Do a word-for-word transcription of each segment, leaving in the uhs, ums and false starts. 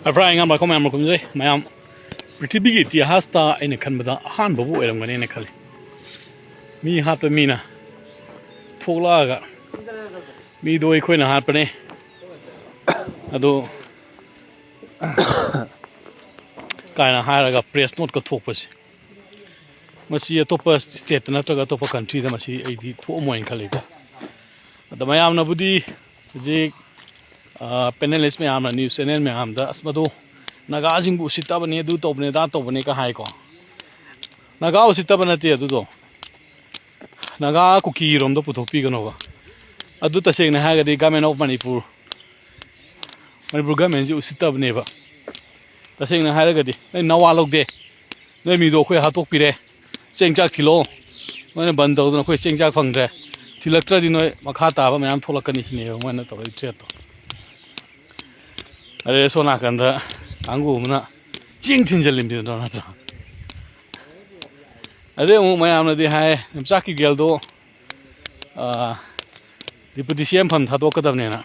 ꯑꯐ꯭ꯔꯥ ꯑꯩ ꯉꯥꯡꯕ ꯃꯌꯥꯝ ꯈꯨꯝꯖꯩ꯫ ꯃꯌꯥꯝ ꯄ꯭ꯔꯤꯊꯤꯕꯤꯒꯤ ꯏꯇꯤꯍꯥꯁꯇ ꯑꯩꯅ ꯈꯟꯕꯗ ꯑꯍꯥꯟꯕꯕꯨ ꯑꯣꯏꯔꯝꯒꯅꯦꯅ ꯈꯜꯂꯤ꯫ ꯃꯤ ꯍꯥꯠꯄ ꯃꯤꯅ ꯊꯣꯛꯂꯛꯑꯒ ꯃꯤꯗꯣ ꯑꯩꯈꯣꯏꯅ ꯍꯥꯠꯄꯅꯦ ꯑꯗꯣ ꯀꯥꯏꯅ ꯍꯥꯏꯔꯒ ꯄ꯭ꯔꯦꯁ ꯅꯣꯠꯀ ꯊꯣꯛꯄꯁꯦ, ꯃꯁꯤ ꯑꯇꯣꯞꯄ ꯁ꯭ꯇꯦꯠꯇ ꯅꯠꯇ꯭ꯔꯒ ꯑꯇꯣꯞꯄ ꯀꯟꯇ꯭ꯔꯤꯗ ꯃꯁꯤ ꯑꯩꯗꯤ ꯊꯣꯛꯑꯝꯃꯣꯏꯅ ꯈꯜꯂꯤꯀꯣ꯫ ꯑꯗ ꯃꯌꯥꯝꯅꯕꯨꯗꯤ ꯍꯧꯖꯤꯛ ꯄꯦꯅꯦꯂꯤꯁ ꯃꯌꯥꯝꯅ, ꯅ꯭ꯌꯨꯁ ꯆꯦꯅꯦꯜ ꯃꯌꯥꯝꯗ, "ꯑꯁ, ꯃꯗꯨ ꯅꯥꯒꯥꯁꯤꯡꯕꯨ ꯎꯁꯤꯠꯇꯕꯅꯤ, ꯑꯗꯨ ꯇꯧꯕꯅꯤ, ꯑꯗꯥ ꯇꯧꯕꯅꯤ"ꯀ ꯍꯥꯏꯀꯣ꯫ ꯅꯥꯒꯥ ꯎꯁꯤꯠꯇꯕ ꯅꯠꯇꯦ ꯑꯗꯨꯗꯣ, ꯅꯥꯒꯥ ꯀꯨꯀꯤꯔꯣꯝꯗ ꯄꯨꯊꯣꯛꯄꯤꯒꯅꯣꯕ꯫ ꯑꯗꯨ ꯇꯁꯦꯡꯅ ꯍꯥꯏꯔꯒꯗꯤ Government of Manipur, ꯃꯅꯤꯄꯨꯔ ꯒꯃꯦꯟꯁꯤ ꯎꯁꯤꯠꯇꯕꯅꯦꯕ꯫ ꯇꯁꯦꯡꯅ ꯍꯥꯏꯔꯒꯗꯤ ꯅꯣꯏ ꯅꯋꯥ ꯂꯧꯗꯦ꯫ ꯅꯣꯏ ꯃꯤꯗꯣ ꯑꯩꯈꯣꯏ ꯍꯥꯠꯇꯣꯛꯄꯤꯔꯦ, ꯆꯦꯡ ꯆꯥꯛ ꯊꯤꯜꯂꯛꯑꯣ꯫ ꯅꯣꯏꯅ ꯕꯟ ꯇꯧꯗꯅ ꯑꯩꯈꯣꯏ ꯆꯦꯡ ꯆꯥꯛ ꯐꯪꯗ꯭ꯔꯦ, ꯊꯤꯜꯂꯛꯇ꯭ꯔꯗꯤ ꯅꯣꯏ ꯃꯈꯥ ꯇꯥꯕ ꯃꯌꯥꯝ ꯊꯣꯛꯂꯛꯀꯅꯤ ꯁꯤꯅꯦꯕ ꯃꯣꯏꯅ ꯇꯧꯔꯛꯏ ꯊ꯭ꯔꯦꯠꯇꯣ꯫ ꯑꯗꯩ ꯑꯁꯣꯝ ꯅꯥꯀꯟꯗ ꯀꯥꯡꯕꯨ ꯑꯃꯅ ꯆꯦꯡ ꯊꯤꯟꯖꯜꯂꯤꯝꯅꯤꯗꯣ, ꯅꯠꯇ꯭ꯔꯣ? ꯑꯗꯩ ꯑꯃꯨꯛ ꯃꯌꯥꯝꯅꯗꯤ ꯍꯥꯏ, ꯌꯣꯡꯆꯥꯛꯀꯤ ꯒꯦꯜꯗꯣ ꯗꯤꯄꯨꯇꯤ ꯁꯤ ꯑꯦꯝ ꯐꯝ ꯊꯥꯗꯣꯛꯀꯗꯕꯅꯦꯅ꯫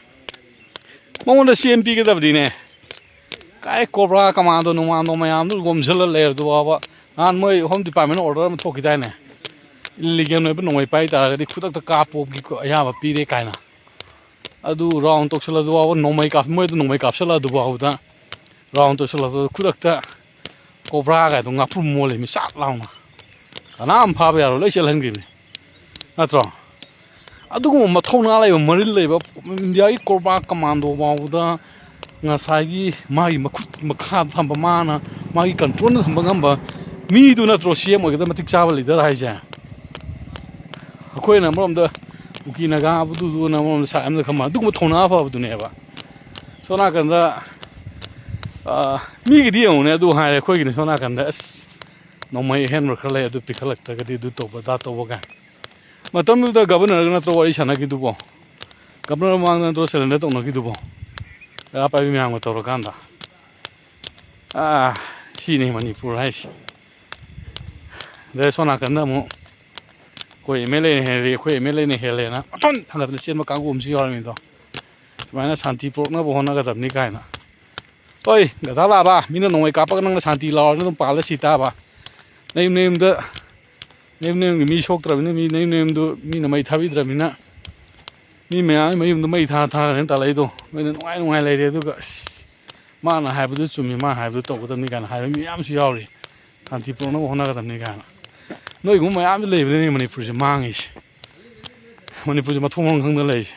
ꯃꯉꯣꯟꯗ ꯁꯤ ꯑꯦꯝ ꯄꯤꯒꯗꯕꯗꯤꯅꯦ꯫ ꯀꯥꯏ ꯀꯣꯕ꯭ꯔꯥ ꯀꯃꯥꯟꯗꯣ ꯅꯨꯡꯃꯥꯟꯗꯣ ꯃꯌꯥꯝꯗꯨ ꯌꯣꯝꯁꯤꯜꯂ ꯂꯩꯔꯗꯨ ꯐꯥꯎꯕ, ꯅꯍꯥꯟ ꯃꯣꯏ ꯍꯣꯝ ꯗꯤꯄꯥꯔꯠꯃꯦꯟ ꯑꯣꯔꯗꯔ ꯑꯃ ꯊꯣꯛꯈꯤꯗꯥꯏꯅꯦ? ꯏꯂꯤꯒꯦꯜ ꯑꯣꯏꯕ ꯅꯣꯡꯃꯩ ꯄꯥꯏ ꯇꯥꯔꯒꯗꯤ ꯈꯨꯗꯛꯇ ꯀꯥꯞꯄꯣꯒꯤ ꯑꯌꯥꯕ ꯄꯤꯔꯦ ꯀꯥꯏꯅ꯫ ꯑꯗꯨ ꯔꯥꯎꯟ ꯇꯧꯁꯜꯂꯗꯨ ꯐꯥꯎꯕ, ꯅꯣꯡꯃꯩ ꯀꯥꯞ-, ꯃꯣꯏꯗ ꯅꯣꯡꯃꯩ ꯀꯥꯞꯁꯜꯂꯛꯑꯗꯨ ꯐꯥꯎꯕꯗ ꯔꯥꯎꯟ ꯇꯧꯁꯜꯂꯛꯄꯗ ꯈꯨꯗꯛꯇ ꯀꯣꯕ꯭ꯔꯥꯒꯥꯏꯗꯣ ꯉꯥꯄ꯭ꯔꯨꯝ ꯃꯣꯜꯂꯤꯃꯤ ꯆꯥꯛ ꯂꯥꯎꯅ꯫ ꯀꯅꯥꯝ ꯐꯥꯕ ꯌꯥꯔꯣꯏ, ꯂꯣꯏ ꯆꯦꯜꯍꯟꯈꯤꯕꯅꯤ꯫ ꯅꯠꯇ꯭ꯔꯣ? ꯑꯗꯨꯒꯨꯝꯕ ꯃꯊꯧꯅꯥ ꯂꯩꯕ, ꯃꯔꯤꯜ ꯂꯩꯕ ꯏꯟꯗꯤꯌꯥꯒꯤ ꯀꯣꯕ꯭ꯔꯥ ꯀꯃꯥꯟꯗꯣ ꯐꯥꯎꯕꯗ ꯉꯁꯥꯏꯒꯤ ꯃꯥꯒꯤ ꯃꯈꯨꯠ ꯃꯈꯥꯗ ꯊꯝꯕ, ꯃꯥꯅ ꯃꯥꯒꯤ ꯀꯟꯇ꯭ꯔꯣꯜꯗ ꯊꯝꯕ ꯉꯝꯕ ꯃꯤꯗꯨ ꯅꯠꯇ꯭ꯔꯣ ꯁꯤ ꯑꯦꯝ ꯑꯣꯏꯒꯗꯕ ꯃꯇꯤꯛ ꯆꯥꯕ ꯂꯤꯗꯔ ꯍꯥꯏꯁꯦ? ꯑꯩꯈꯣꯏꯅ ꯑꯃꯔꯣꯝꯗ ꯀꯨꯀꯤ ꯅꯥꯒꯥ ꯑꯗꯨꯗꯨꯅ ꯑꯃꯔꯣꯝꯗ ꯁꯥꯏꯠ ꯑꯃꯗ ꯈꯟꯕ, ꯑꯗꯨꯒꯨꯝꯕ ꯊꯧꯅꯥ ꯐꯕꯗꯨꯅꯦꯕ꯫ ꯁꯣꯝ ꯅꯥꯀꯟꯗ, ꯑ, ꯃꯤꯒꯤꯗꯤ ꯌꯦꯡꯉꯨꯅꯦ, ꯑꯗꯨ ꯍꯥꯏꯔꯦ, ꯑꯩꯈꯣꯏꯒꯤꯅ ꯁꯣꯝ ꯅꯥꯀꯟꯗ, ꯑꯁ, ꯅꯣꯡꯃꯩ ꯑꯍꯦꯟꯕ ꯈꯔ ꯂꯩ, ꯑꯗꯨ ꯄꯤꯈꯠꯂꯛꯇ꯭ꯔꯒꯗꯤ ꯑꯗꯨ ꯇꯧꯕ ꯑꯗꯥ ꯇꯧꯕ ꯀꯥꯏꯅ꯫ ꯃꯇꯝꯗꯨꯗ ꯒꯕꯔꯅꯔꯒ ꯅꯠꯇ꯭ꯔꯣ ꯋꯥꯔꯤ ꯁꯥꯟꯅꯈꯤꯗꯨꯕꯣ? ꯒꯕꯔꯅꯔ ꯃꯃꯥꯡꯗ ꯅꯠꯇ꯭ꯔꯣ ꯁꯔꯦꯟꯗꯔ ꯇꯧꯅꯈꯤꯗꯨꯕꯣ? ꯄꯩꯁꯥ ꯄꯥꯏꯕꯤ ꯃꯌꯥꯝꯒ ꯇꯧꯔꯀꯥꯟꯗ꯫ ꯑꯥ, ꯁꯤꯅꯤ ꯃꯅꯤꯄꯨꯔ ꯍꯥꯏꯁꯤ꯫ ꯑꯗꯩ ꯁꯣꯝ ꯅꯥꯀꯟꯗ ꯑꯃꯨꯛ ꯑꯩꯈꯣꯏ ꯑꯦꯝ ꯑꯦꯜ ꯑꯦꯅ ꯍꯦꯜꯂꯤ, ꯑꯩꯈꯣꯏ ꯑꯦꯝ ꯑꯦꯜ ꯑꯦꯅ ꯍꯦꯜꯂꯦꯅ ꯃꯊꯣꯟ ꯊꯥꯡꯒꯠꯇꯅ ꯆꯦꯟꯕ ꯀꯥꯡꯕꯨ ꯑꯃꯁꯨ ꯌꯥꯎꯔꯝꯃꯤꯗꯣ꯫ ꯁꯨꯃꯥꯏꯅ ꯁꯥꯟꯇꯤ ꯄꯨꯔꯛꯅꯕ ꯍꯣꯠꯅꯒꯗꯕꯅꯤ ꯀꯥꯏꯅ꯫ ꯍꯣꯏ, ꯒꯙꯥ ꯂꯥꯕ, ꯃꯤꯅ ꯅꯣꯡꯃꯩ ꯀꯥꯞꯄꯒ ꯅꯪꯅ ꯁꯥꯟꯇꯤ ꯂꯥꯎꯔꯒ ꯑꯗꯨꯝ ꯄꯥꯜꯂ ꯁꯤ ꯇꯥꯕ꯫ ꯅꯌꯨꯝ ꯅꯌꯨꯝꯗ, ꯅꯌꯨꯝ ꯅꯌꯨꯝꯒꯤ ꯃꯤ ꯁꯣꯛꯇ꯭ꯔꯕꯅꯤꯅ, ꯃꯤ ꯅꯌꯨꯝ ꯅꯌꯨꯝꯗꯨ ꯃꯤꯅ ꯃꯩ ꯊꯥꯕꯤꯗ꯭ꯔꯕꯅꯤꯅ, ꯃꯤ ꯃꯌꯥꯝ ꯃꯌꯨꯝꯗ ꯃꯩ ꯊꯥ ꯊꯥꯔꯒꯅꯦ ꯇꯥꯜꯂꯛꯏꯗꯣ꯫ ꯅꯣꯏꯅ ꯅꯨꯡꯉꯥꯏ ꯅꯨꯡꯉꯥꯏ ꯂꯩꯔꯦ, ꯑꯗꯨꯒ ꯑꯁ, ꯃꯥꯅ ꯍꯥꯏꯕꯗꯨ ꯆꯨꯝꯃꯤ, ꯃꯥꯅ ꯍꯥꯏꯕꯗꯨ ꯇꯧꯒꯗꯕꯅꯤ ꯀꯥꯏꯅ ꯍꯥꯏꯕ ꯃꯤ ꯃꯌꯥꯝꯁꯨ ꯌꯥꯎꯔꯤ꯫ ꯁꯥꯟꯇꯤ ꯄꯨꯔꯛꯅꯕ ꯍꯣꯠꯅꯒꯗꯕꯅꯤ ꯀꯥꯏꯅ꯫ ꯅꯣꯏꯒꯨꯝꯕ ꯃꯌꯥꯝꯁꯨ ꯂꯩꯕꯅꯤꯅꯦ ꯃꯅꯤꯄꯨꯔꯁꯦ ꯃꯥꯡꯉꯤꯁꯦ꯫ ꯃꯅꯤꯄꯨꯔꯁꯦ ꯃꯊꯣꯡ ꯃꯔꯝ ꯈꯪꯗꯅ ꯂꯩꯔꯤꯁꯦ꯫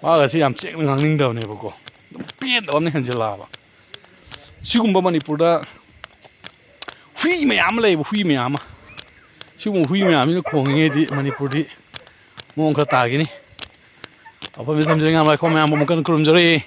ꯋꯥꯒꯁꯤ ꯌꯥꯝ ꯆꯦꯛꯅ ꯉꯥꯡꯅꯤꯡꯗꯕꯅꯦꯕꯀꯣ꯫ ꯑꯗꯨꯝ ꯄꯦꯟꯗꯕ ꯑꯃꯅ ꯍꯦꯟꯖꯤꯜꯂꯛꯑꯕ꯫ ꯁꯤꯒꯨꯝꯕ ꯃꯅꯤꯄꯨꯔꯗ ꯍꯨꯏ ꯃꯌꯥꯝ ꯑꯃ ꯂꯩꯌꯦꯕ, ꯍꯨꯏ ꯃꯌꯥꯝ ꯑꯃ꯫ ꯁꯤꯒꯨꯝꯕ ꯍꯨꯏ ꯃꯌꯥꯝꯁꯤꯅ ꯈꯣꯡꯉꯤꯉꯩꯗꯤ ꯃꯅꯤꯄꯨꯔꯗꯤ ꯃꯑꯣꯡ ꯈꯔ ꯇꯥꯈꯤꯅꯤ꯫ ꯑꯐꯝꯕ ꯁꯝꯖꯦꯟ ꯉꯥꯝ ꯂꯥꯏꯈꯣꯝ ꯃꯌꯥꯝꯕꯨ ꯑꯃꯨꯛ ꯀꯟꯅ ꯈꯨꯔꯨꯝꯖꯔꯤ꯫